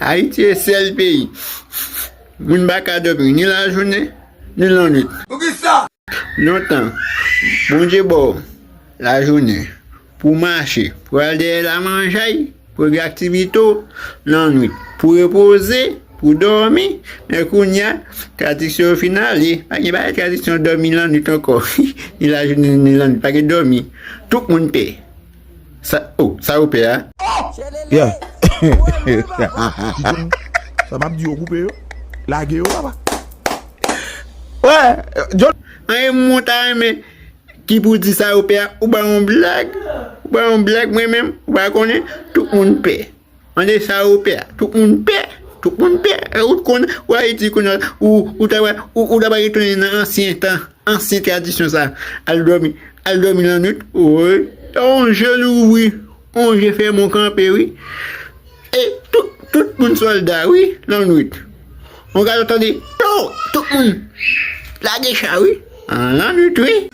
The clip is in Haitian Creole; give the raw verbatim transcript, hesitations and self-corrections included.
Ayiti e sèl peyi moun pa ka dòmi ni lajounen, ni lannwit. Poukisa? Lontan, Bondye ba w lajounen pou w mache, pou w al dèyè lamanjay, pou w gen aktivite w lannwit, pou w repoze, pou w dòmi, men kounye a, tradisyon yo fin ale, pa gen bagay tradisyon dòmi lannwit ankò, ni lajounen, ni lannwit, pa gen dòmi, tout moun pè. Sa, oh, sa ou pè a? Yeah. Sa m ap di yo koupe yo. Lage yo, papa. Wè, John. An, e moun ta renmen ki pou di sa ou pè a, ou ba yon blag. Ou ba yon blag, mwen menm, ou pa konnen, tout moun pè. An, e sa ou pè a, tout moun pè. Tout moun pè. E ou t konn, ou Ayiti konn, ou, ou ta, ou, ou ta pa retounen nan ansyen tan. Ansyen tradisyon sa, al dòmi, al dòmi lannwit, wi. On je louvri, on je fèmen, on kanpe, wi. E tout, tout moun sòlda, wi, lannwit. On gade, tande, to, tout moun lage cha, wi. An lannwit, wi.